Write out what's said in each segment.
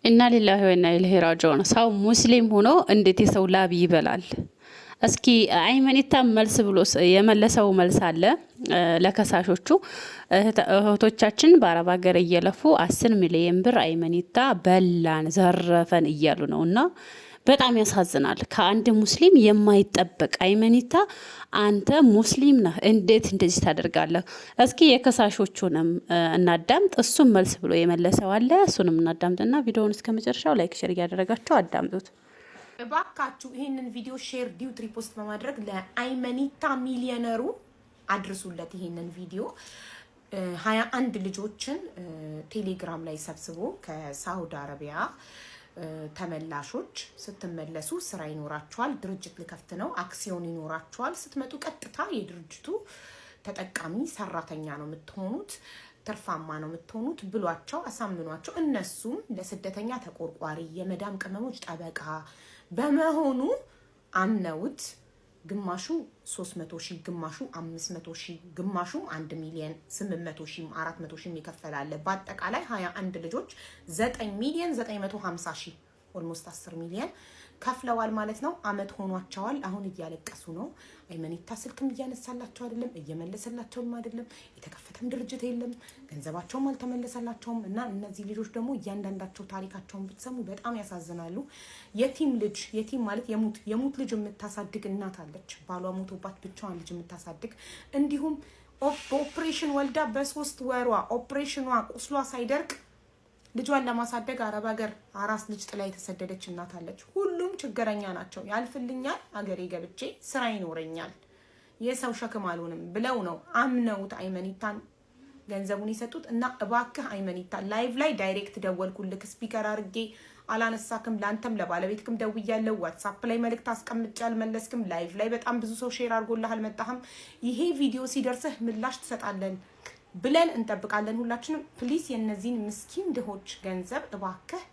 إنا لله وإنا إليه راجعون። ሰው ሙስሊም ሆኖ እንዴት የሰው ላብ ይበላል? እስኪ አይመኒታ መልስ ብሎ የመለሰው መልስ አለ ለከሳሾቹ። እህቶቻችን በአረብ ሀገር እየለፉ 10 ሚሊየን ብር አይመኒታ በላን ዘረፈን እያሉ ነው እና በጣም ያሳዝናል። ከአንድ ሙስሊም የማይጠበቅ አይመኒታ፣ አንተ ሙስሊም ነህ፣ እንዴት እንደዚህ ታደርጋለህ? እስኪ የከሳሾቹንም እናዳምጥ። እሱም መልስ ብሎ የመለሰው አለ። እሱንም እናዳምጥና ቪዲዮውን እስከ መጨረሻው like፣ share እያደረጋችሁ አዳምጡት። እባካችሁ ይህንን ቪዲዮ share፣ duet፣ repost በማድረግ ለአይመኒታ ሚሊዮነሩ አድርሱለት። ይህንን ቪዲዮ 21 ልጆችን ቴሌግራም ላይ ሰብስቦ ከሳውዲ አረቢያ ተመላሾች ስትመለሱ ስራ ይኖራችኋል፣ ድርጅት ልከፍት ነው፣ አክሲዮን ይኖራችኋል። ስትመጡ ቀጥታ የድርጅቱ ተጠቃሚ ሰራተኛ ነው የምትሆኑት፣ ትርፋማ ነው የምትሆኑት ብሏቸው አሳምኗቸው፣ እነሱም ለስደተኛ ተቆርቋሪ የመዳም ቅመሞች ጠበቃ በመሆኑ አምነውት ግማሹ 300 ሺህ፣ ግማሹ 500 ሺህ፣ ግማሹም 1 ሚሊየን 800 ሺህ፣ 400 ሺህ ይከፈላል። በአጠቃላይ 21 ልጆች 9 ሚሊየን 950 ሺህ፣ almost 10 ሚሊየን ከፍለዋል ማለት ነው። አመት ሆኗቸዋል። አሁን እያለቀሱ ነው። አይመኒታ ስልክም እያነሳላቸው አይደለም፣ እየመለሰላቸውም አይደለም። የተከፈተም ድርጅት የለም፣ ገንዘባቸውም አልተመለሰላቸውም። እና እነዚህ ልጆች ደግሞ እያንዳንዳቸው ታሪካቸውን ብትሰሙ በጣም ያሳዝናሉ። የቲም ልጅ፣ የቲም ማለት የሙት ልጅ የምታሳድግ እናት አለች፣ ባሏ ሞቶባት ብቻዋን ልጅ የምታሳድግ፣ እንዲሁም በኦፕሬሽን ወልዳ በ3 ወሯ ኦፕሬሽኗ ቁስሏ ሳይደርቅ ልጇን ለማሳደግ አረብ ሀገር አራስ ልጅ ጥላ የተሰደደች እናት አለች። ሁሉም ችግረኛ ናቸው። ያልፍልኛል፣ አገሬ ገብቼ ስራ ይኖረኛል፣ የሰው ሸክም አልሆንም ብለው ነው አምነውት አይመኒታን ገንዘቡን የሰጡት። እና እባክህ አይመኒታ፣ live ላይ direct ደወልኩልክ፣ speaker አድርጌ አላነሳክም። ለአንተም ለባለቤትክም ደውያለሁ። WhatsApp ላይ መልእክት አስቀምጬ አልመለስክም። Live ላይ በጣም ብዙ ሰው share አድርጎልህ አልመጣህም። ይሄ ቪዲዮ ሲደርስህ ምላሽ ትሰጣለን ብለን እንጠብቃለን ሁላችንም። Please የእነዚህን ምስኪን ድሆች ገንዘብ እባክህ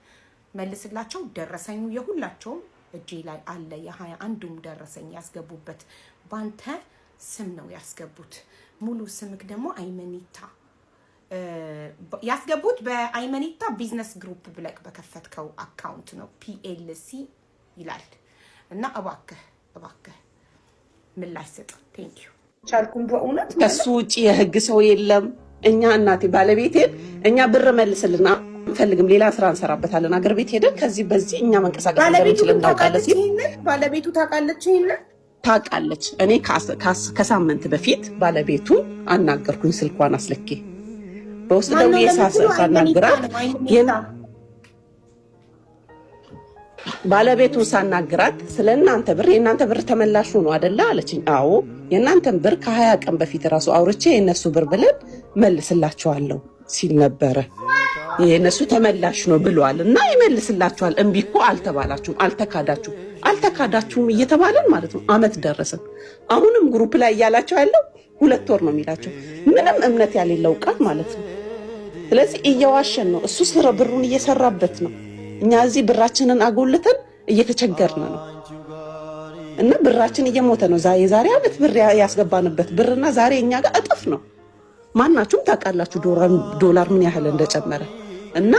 መልስላቸው። ደረሰኙ የሁላቸውም እጄ ላይ አለ። የ21ዱም ደረሰኝ ያስገቡበት ባንተ ስም ነው ያስገቡት። ሙሉ ስምክ ደግሞ አይመኒታ፣ ያስገቡት በአይመኒታ business group ብለክ በከፈትከው account ነው። PLC ይላል እና እባክህ እባክህ ምላሽ ስጥ። Thank you። ቻልኩም በእውነት። ከሱ ውጭ የህግ ሰው የለም። እኛ እናቴ ባለቤቴን እኛ ብር መልስልን አንፈልግም፣ ሌላ ስራ እንሰራበታለን። አገር ቤት ሄደን ከዚህ በዚህ እኛ መንቀሳቀስ ባለቤቱ እንደምንችል ግን እናውቃለን ታውቃለች ሲል ይሄንን? ባለቤቱ ታውቃለች ይሄንን? ታውቃለች። እኔ ከሳምንት በፊት ባለቤቱን አናገርኩኝ፣ ስልኳን አስልኬ በውስጥ ማነው ደውዬ ለምትሉ አይመኒታ ሳናግራት ነው፣ አይመኒታ። ባለቤቱን ሳናግራት ስለ እናንተ ብር የእናንተ ብር ተመላሹ ነው አደለ አለችኝ። አዎ፣ የእናንተን ብር ከ20 ቀን በፊት እራሱ አውርቼ የእነሱ ብር ብለን መልስላቸዋለሁ ሲል ነበረ። የእነሱ ተመላሽ ነው ብሏል እና ይመልስላቸዋል። እምቢ እኮ አልተባላችሁም፣ አልተካዳችሁም፣ አልተካዳችሁም እየተባለን ማለት ነው። አመት ደረስን። አሁንም group ላይ እያላቸው ያለው 2 ወር ነው የሚላቸው። ምንም እምነት ያሌለው ቃል ማለት ነው። ስለዚህ እየዋሸን ነው። እሱ ስረ ብሩን እየሰራበት ነው። እኛ እዚህ ብራችንን አጎልተን እየተቸገርን ነው እና ብራችን እየሞተ ነው። የዛሬ ዓመት ብር ያስገባንበት ብርና ዛሬ እኛ ጋር እጥፍ ነው። ማናችሁም ታውቃላችሁ ዶላር ምን ያህል እንደጨመረ እና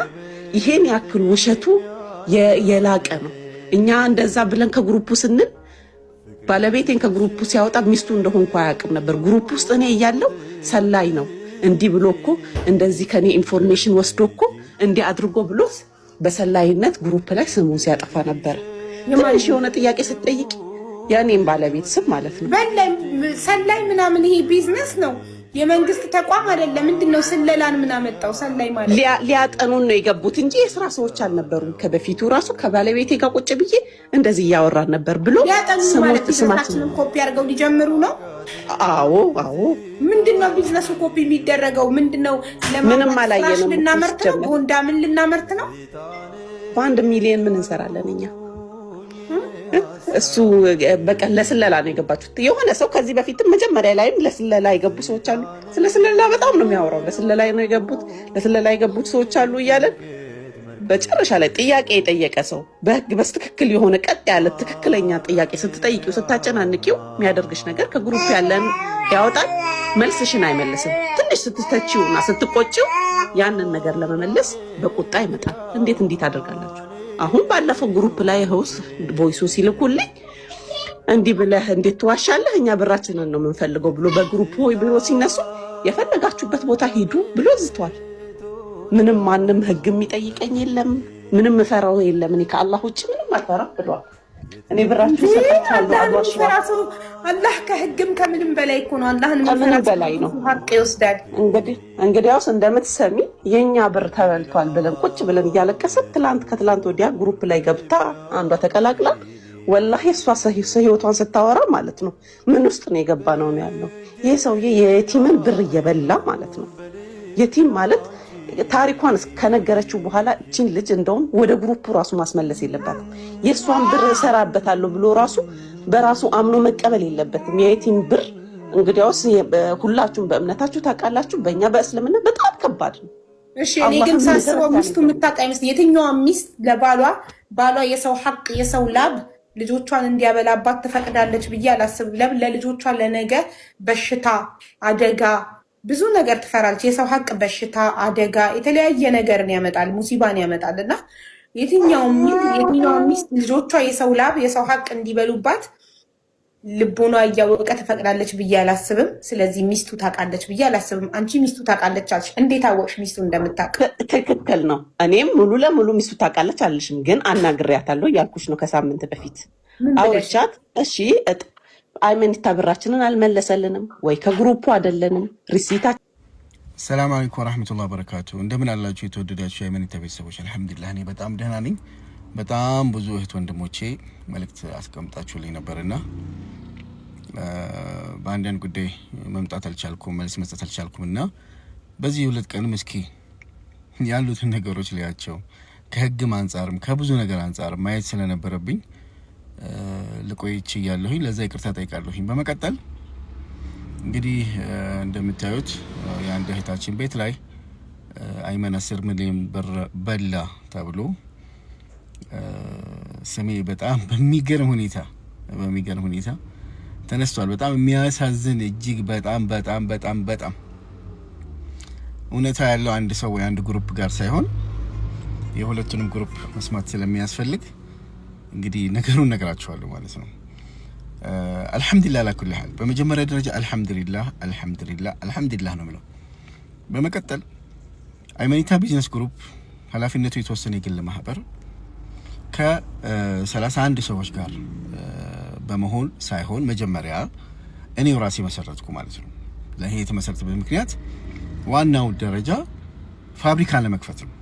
ይሄን ያክል ውሸቱ የላቀ ነው። እኛ እንደዛ ብለን ከ group ኡ ስንል ባለቤቴን ከ group ኡ ሲያወጣ ሚስቱ እንደሆንኩ አያውቅም ነበር። Group ውስጥ እኔ እያለው ሰላይ ነው፣ እንዲህ ብሎ እኮ እንደዚህ ከኔ information ወስዶ እኮ እንዲህ አድርጎ ብሎ በሰላይነት group ላይ ስሙን ሲያጠፋ ነበረ። ትንሽ የሆነ ጥያቄ ስትጠይቅ የእኔም ባለቤት ስም ማለት ነው። ሰላይ ምናምን ይሄ ቢዝነስ ነው፣ የመንግስት ተቋም አይደለም። ምንድን ነው ስለላን ምን አመጣው? ሰላይ ማለት ሊያጠኑን ነው የገቡት እንጂ የስራ ሰዎች አልነበሩም። ከበፊቱ ራሱ ከባለቤቴ ጋር ቁጭ ብዬ እንደዚህ እያወራን ነበር ብሎ ሊያጠኑ ማለት ቢዝነሳችንን ኮፒ አድርገው ሊጀምሩ ነው። አዎ። ምንድን ነው ቢዝነሱ ኮፒ የሚደረገው? ምንድን ነው? ምንም አላየንም። ልናመርት ነው? ቦንዳ ምን ልናመርት ነው? በ1 ሚሊዮን ምን እንሰራለን እኛ? እሱ በቃ ለስለላ ነው የገባችሁት። የሆነ ሰው ከዚህ በፊትም መጀመሪያ ላይም ለስለላ የገቡ ሰዎች አሉ። ስለ ስለላ በጣም ነው የሚያወራው። ለስለላ ነው የገቡት፣ ለስለላ የገቡት ሰዎች አሉ እያለን መጨረሻ ላይ ጥያቄ የጠየቀ ሰው በህግ በትክክል የሆነ ቀጥ ያለ ትክክለኛ ጥያቄ ስትጠይቂው ስታጨናንቂው የሚያደርግሽ ነገር ከ group ያለን ያወጣል፣ መልስሽን አይመልስም። ትንሽ ስትተቺውና ስትቆጪው ያንን ነገር ለመመለስ በቁጣ ይመጣል። እንዴት እንዲህ ታደርጋላችሁ? አሁን ባለፈው group ላይ ህውስ voice ኡ ሲልኩልኝ እንዲህ ብለህ እንዴት ትዋሻለህ? እኛ ብራችንን ነው የምንፈልገው ብሎ በ group ሆይ ብሎ ሲነሱ የፈለጋችሁበት ቦታ ሂዱ ብሎ ዝቷል። ምንም ማንም ህግ የሚጠይቀኝ የለም፣ ምንም እፈራው የለም፣ እኔ ከአላህ ውጭ ምንም አልፈራም ብሏል። እኔ ብራችሁ ሰጣችኋለሁ። አላህ ከህግም ከምንም በላይ እኮ ነው። አላህን ከምንም በላይ ነው። ሀቅ ይወስዳል። እንግዲያውስ እንደምትሰሚ የእኛ ብር ተበልቷል ብለን ቁጭ ብለን እያለቀስን ትላንት ከትላንት ወዲያ group ላይ ገብታ አንዷ ተቀላቅላ ወላሂ እሷ ህይወቷን ስታወራ ማለት ነው ምን ውስጥ ነው የገባ ነው ነው ያለው። ይህ ሰውዬ የየቲምን ብር እየበላ ማለት ነው። የቲም ማለት ታሪኳን ከነገረችው በኋላ እችን ልጅ እንደውም ወደ group ራሱ ማስመለስ የለባትም። የእሷን ብር እሰራበታለሁ ብሎ ራሱ በራሱ አምኖ መቀበል የለበትም። የየቲም ብር እንግዲያውስ ሁላችሁም በእምነታችሁ ታውቃላችሁ። በእኛ በእስልምና በጣም ከባድ ነው። እሺ እኔ ግን ሳስበው ሚስቱ የምታውቅ አይመስለኝም። የትኛዋ ሚስት ለባሏ ባሏ የሰው ሀቅ የሰው ላብ ልጆቿን እንዲያበላባት ትፈቅዳለች ብዬ አላስብም። ለምን ለልጆቿ ለነገ በሽታ አደጋ ብዙ ነገር ትፈራለች። የሰው ሀቅ በሽታ፣ አደጋ፣ የተለያየ ነገርን ያመጣል፣ ሙሲባን ያመጣል። እና የትኛው ሚስት ልጆቿ የሰው ላብ የሰው ሀቅ እንዲበሉባት ልቦኗ እያወቀ ትፈቅዳለች ብዬ አላስብም። ስለዚህ ሚስቱ ታውቃለች ብዬ አላስብም። አንቺ ሚስቱ ታውቃለች አልሽ። እንዴት አወቅሽ ሚስቱ እንደምታውቅ? ትክክል ነው። እኔም ሙሉ ለሙሉ ሚስቱ ታውቃለች አልልሽም፣ ግን አናግሬያታለሁ እያልኩሽ ነው። ከሳምንት በፊት አውርቻት፣ እሺ አይመኒታ ብራችንን አልመለሰልንም ወይ ከ group ኡ አይደለንም receipt ኣ። ሰላም አለይኩም ወራህመቱላሂ ወበረካቱ። እንደምን አላችሁ የተወደዳችሁ የአይመኒታ ቤተሰቦች? አልሐምዱሊላህ እኔ በጣም ደህና ነኝ። በጣም ብዙ እህት ወንድሞቼ መልእክት አስቀምጣችሁልኝ ነበርና በአንዳንድ ጉዳይ መምጣት አልቻልኩም፣ መልስ መስጠት አልቻልኩም እና በዚህ ሁለት ቀንም እስኪ ያሉትን ነገሮች ሊያቸው ከህግም አንጻርም ከብዙ ነገር አንጻርም ማየት ስለነበረብኝ ልቆይ ችያለሁኝ። ለዛ ይቅርታ ጠይቃለሁኝ። በመቀጠል እንግዲህ እንደምታዩት የአንድ እህታችን ቤት ላይ አይመን 10 ሚሊዮን ብር በላ ተብሎ ስሜ በጣም በሚገርም ሁኔታ ተነስቷል። በጣም የሚያሳዝን እጅግ በጣም በጣም በጣም በጣም እውነታ ያለው አንድ ሰው ወይ አንድ group ጋር ሳይሆን የሁለቱንም group መስማት ስለሚያስፈልግ እንግዲህ ነገሩን ነግራችኋለሁ ማለት ነው። አልሐምዱሊላህ አላ ኩሊ ሐል። በመጀመሪያ ደረጃ አልሐምዱሊላህ አልሐምዱሊላህ አልሐምዱሊላህ ነው የምለው። በመቀጠል አይመኒታ ቢዝነስ ግሩፕ ኃላፊነቱ የተወሰነ የግል ማህበር ከ31 ሰዎች ጋር በመሆን ሳይሆን መጀመሪያ እኔው ራሴ መሰረትኩ ማለት ነው። ለይሄ የተመሰረተበት ምክንያት ዋናው ደረጃ ፋብሪካ ለመክፈት ነው።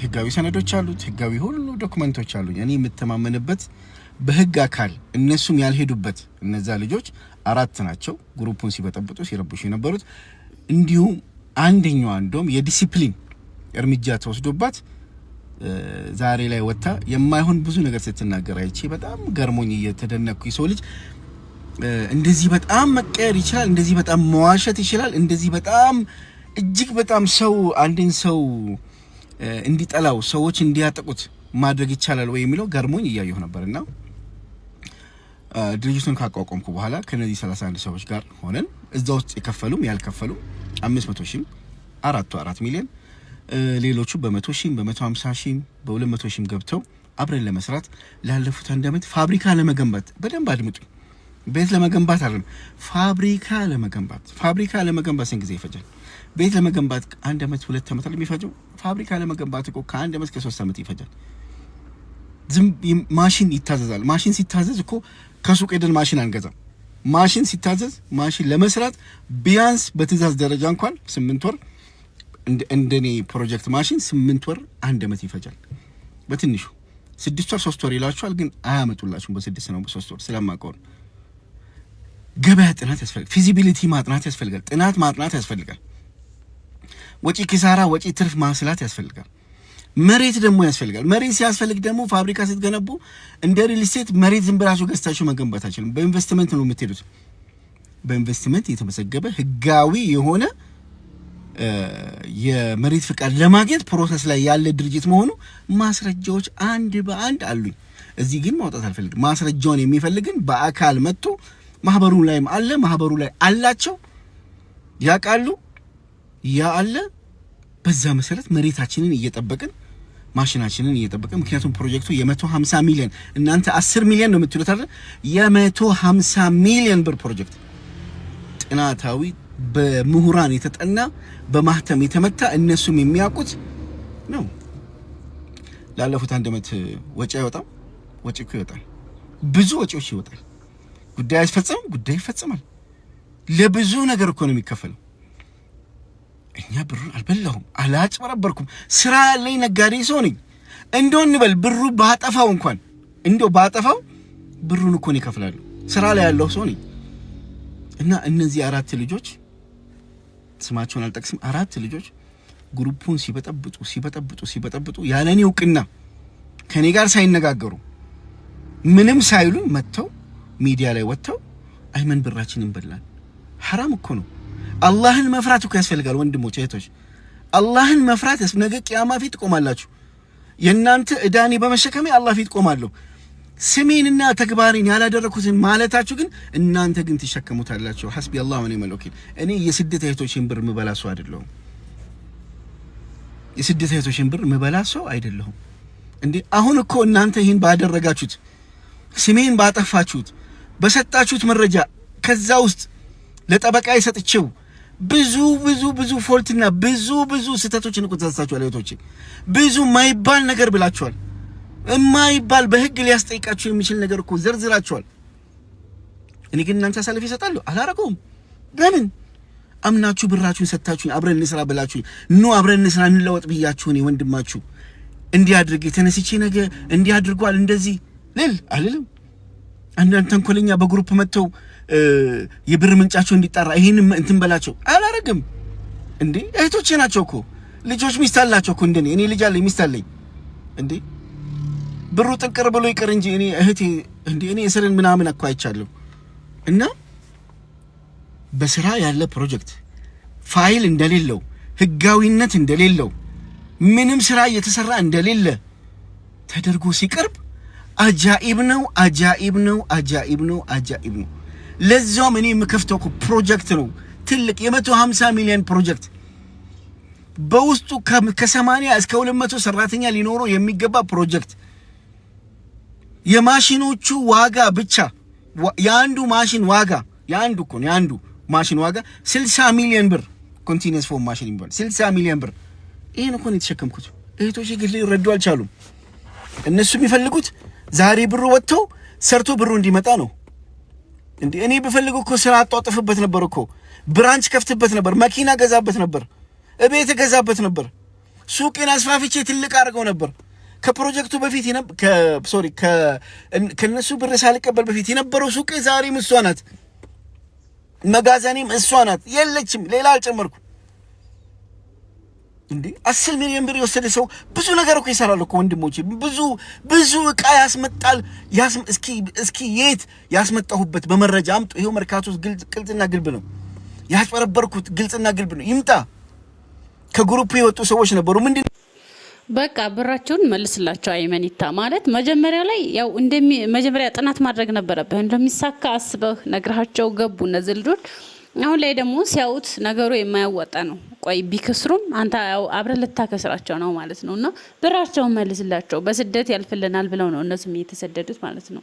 ህጋዊ ሰነዶች አሉት፣ ህጋዊ ሁሉ document ኦች አሉኝ። እኔ የምተማመንበት በህግ አካል እነሱም ያልሄዱበት እነዛ ልጆች አራት ናቸው። group ኡን ሲበጠብጡ ሲረብሹ የነበሩት እንዲሁም አንደኛዋ እንደውም የዲሲፕሊን እርምጃ ተወስዶባት ዛሬ ላይ ወጥታ የማይሆን ብዙ ነገር ስትናገር አይቼ በጣም ገርሞኝ እየተደነቅኩ የሰው ልጅ እንደዚህ በጣም መቀየር ይችላል፣ እንደዚህ በጣም መዋሸት ይችላል፣ እንደዚህ በጣም እጅግ በጣም ሰው አንድን ሰው እንዲጠላው ሰዎች እንዲያጠቁት ማድረግ ይቻላል ወይ የሚለው ገርሞኝ እያየሁ ነበርና ድርጅቱን ካቋቋምኩ በኋላ ከነዚህ 31 ሰዎች ጋር ሆነን እዛ ውስጥ የከፈሉም ያልከፈሉም 500 ሺህም አራቱ 4 ሚሊዮን ሌሎቹ በ100 ሺህም በ150 ሺህም በ200 ሺህም ገብተው አብረን ለመስራት ላለፉት አንድ ዓመት ፋብሪካ ለመገንባት በደንብ አድምጡ። ቤት ለመገንባት አይደለም፣ ፋብሪካ ለመገንባት። ፋብሪካ ለመገንባት ስንት ጊዜ ይፈጃል? ቤት ለመገንባት አንድ ዓመት ሁለት ዓመት አይደል የሚፈጀው? ፋብሪካ ለመገንባት እኮ ከአንድ ዓመት እስከ 3 ዓመት ይፈጃል። ዝም ማሽን ይታዘዛል። ማሽን ሲታዘዝ እኮ ከሱቅ ሄደን ማሽን አንገዛም። ማሽን ሲታዘዝ ማሽን ለመስራት ቢያንስ በትዕዛዝ ደረጃ እንኳን 8 ወር እንደኔ ፕሮጀክት ማሽን 8 ወር አንድ ዓመት ይፈጃል በትንሹ። 6 ወር 3 ወር ይላችኋል፣ ግን አያመጡላችሁም። በስድስት ነው በ3 ወር ስለማውቀው ነው። ገበያ ጥናት ያስፈልጋል። feasibility ማጥናት ያስፈልጋል። ጥናት ማጥናት ያስፈልጋል። ወጪ ኪሳራ፣ ወጪ ትርፍ ማስላት ያስፈልጋል። መሬት ደግሞ ያስፈልጋል። መሬት ሲያስፈልግ ደግሞ ፋብሪካ ስትገነቡ እንደ ሪል ስቴት መሬት ዝም ብላችሁ ገዝታችሁ መገንባት አይችልም። በኢንቨስትመንት ነው የምትሄዱት። በኢንቨስትመንት የተመዘገበ ህጋዊ የሆነ የመሬት ፍቃድ ለማግኘት process ላይ ያለ ድርጅት መሆኑ ማስረጃዎች አንድ በአንድ አሉኝ። እዚህ ግን ማውጣት አልፈልግም። ማስረጃውን የሚፈልግን በአካል መጥቶ ማህበሩ ላይም አለ፣ ማህበሩ ላይ አላቸው፣ ያውቃሉ፣ ያ አለ። በዛ መሰረት መሬታችንን እየጠበቅን፣ ማሽናችንን እየጠበቅን፣ ምክንያቱም ፕሮጀክቱ የ150 ሚሊዮን፣ እናንተ 10 ሚሊዮን ነው የምትሉት አይደል? የ150 ሚሊዮን ብር ፕሮጀክት፣ ጥናታዊ በምሁራን የተጠና፣ በማህተም የተመታ፣ እነሱም የሚያውቁት ነው። ላለፉት አንድ ዓመት ወጪ አይወጣም? ወጪ እኮ ይወጣል። ብዙ ወጪዎች ይወጣል። ጉዳይ አይፈጸምም? ጉዳይ ይፈጸማል። ለብዙ ነገር እኮ ነው የሚከፈለው። እኛ ብሩን አልበላሁም፣ አላጭበረበርኩም። ስራ ያለኝ ነጋዴ ሰው ነኝ። እንደው እንበል ብሩ ባጠፋው እንኳን፣ እንደው ባጠፋው ብሩን እኮ ነው ይከፍላሉ። ስራ ላይ ያለው ሰው ነኝ። እና እነዚህ አራት ልጆች፣ ስማቸውን አልጠቅስም፣ አራት ልጆች group ኡን ሲበጠብጡ ሲበጠብጡ ሲበጠብጡ ያለኔ እውቅና፣ ከኔ ጋር ሳይነጋገሩ፣ ምንም ሳይሉ መጥተው ሚዲያ ላይ ወጥተው አይመን ብራችንን በላን። ሐራም እኮ ነው። አላህን መፍራት እኮ ያስፈልጋል ወንድሞች እህቶች፣ አላህን መፍራት። ነገ ቅያማ ፊት ትቆማላችሁ። የእናንተ እዳኔ በመሸከሜ አላህ ፊት ቆማለሁ። ስሜንና ተግባሬን ያላደረኩትን ማለታችሁ ግን እናንተ ግን ትሸከሙታላችሁ። حسبي الله ونعم الوكيل። እኔ የስደት እህቶችን ብር ምበላ ሰው አይደለሁም። የስደት እህቶችን ብር ምበላ ሰው አይደለሁም። እንዴ፣ አሁን እኮ እናንተ ይህን ባደረጋችሁት፣ ስሜን ባጠፋችሁት፣ በሰጣችሁት መረጃ፣ ከዛ ውስጥ ለጠበቃ የሰጥቼው ብዙ ብዙ ብዙ fault ና ብዙ ብዙ ስህተቶችን እኮ ተሳስታችኋል። እህቶቼ፣ ብዙ ማይባል ነገር ብላችኋል። የማይባል፣ በህግ ሊያስጠይቃችሁ የሚችል ነገር እኮ ዘርዝራችኋል። እኔ ግን እናንተ አሳልፌ እሰጣለሁ? አላረገውም። ለምን? አምናችሁ ብራችሁን ሰጥታችሁኝ፣ አብረን እንስራ ብላችሁኝ፣ ኑ አብረን እንስራ እንለወጥ ብያችሁ፣ እኔ ወንድማችሁ እንዲህ አድርጌ ተነስቼ ነገ እንዲህ አድርጓል እንደዚህ ልል አልልም። አንዳንድ ተንኮለኛ በ group መጥተው የብር ምንጫቸው እንዲጣራ ይሄን እንትን በላቸው፣ አላረግም። እንዴ፣ እህቶቼ ናቸው እኮ፣ ልጆች ሚስት አላቸው እኮ። እንደኔ እኔ ልጅ አለኝ፣ ሚስት አለኝ። እንዴ፣ ብሩ ጥንቅር ብሎ ይቅር እንጂ እኔ እህቴ፣ እንዴ፣ እኔ እስርን ምናምን እኮ አይቻለሁ። እና በስራ ያለ ፕሮጀክት ፋይል እንደሌለው፣ ህጋዊነት እንደሌለው፣ ምንም ስራ እየተሰራ እንደሌለ ተደርጎ ሲቀርብ አጃኢብ ነው፣ አጃኢብ ነው፣ አጃኢብ ነው፣ አጃኢብ ነው። ለዛውም እኔ የምከፍተው እኮ ፕሮጀክት ነው፣ ትልቅ የ150 ሚሊዮን ፕሮጀክት፣ በውስጡ ከ80 እስከ 200 ሰራተኛ ሊኖረው የሚገባ ፕሮጀክት፣ የማሽኖቹ ዋጋ ብቻ፣ የአንዱ ማሽን ዋጋ፣ የአንዱ እኮ ነው፣ የአንዱ ማሽን ዋጋ 60 ሚሊዮን ብር፣ continuous foam machine የሚባል 60 ሚሊዮን ብር። ይህን እኮ ነው የተሸከምኩት። እህቶቼ ግን ሊረዱ አልቻሉም። እነሱ የሚፈልጉት ዛሬ ብሩ ወጥተው ሰርቶ ብሩ እንዲመጣ ነው። እንዴ፣ እኔ ብፈልግ እኮ ስራ አጧጥፍበት ነበር እኮ፣ branch ከፍትበት ነበር፣ መኪና ገዛበት ነበር፣ እቤት ገዛበት ነበር፣ ሱቄን አስፋፍቼ ትልቅ አድርገው ነበር። ከፕሮጀክቱ በፊት፣ sorry፣ ከነሱ ብር ሳልቀበል በፊት የነበረው ሱቄ ዛሬም እሷ ናት፣ መጋዘኔም እሷ ናት። የለችም፣ ሌላ አልጨመርኩም። እንዴ፣ 10 ሚሊዮን ብር የወሰደ ሰው ብዙ ነገር እኮ ይሰራል እኮ ወንድሞቼ፣ ብዙ ብዙ እቃ ያስመጣል። እስኪ የት ያስመጣሁበት በመረጃ አምጡ። ይኸው መርካቶ ግልጽና ግልብ ነው። ያጭበረበርኩት ግልጽና ግልብ ነው። ይምጣ። ከ group የወጡ ሰዎች ነበሩ። ምንድን በቃ ብራቸውን መልስላቸው። አይመኒታ ማለት መጀመሪያ ላይ ያው እንደሚ መጀመሪያ ጥናት ማድረግ ነበረብህ። እንደሚሳካ አስበህ ነግረሃቸው ገቡ እነዚህ ልጆች። አሁን ላይ ደግሞ ሲያዩት ነገሩ የማያዋጣ ነው። ቆይ ቢከስሩም አንተ ያው አብረህ ልታከስራቸው ነው ማለት ነው። እና ብራቸውን መልስላቸው። በስደት ያልፍልናል ብለው ነው እነሱም እየተሰደዱት ማለት ነው።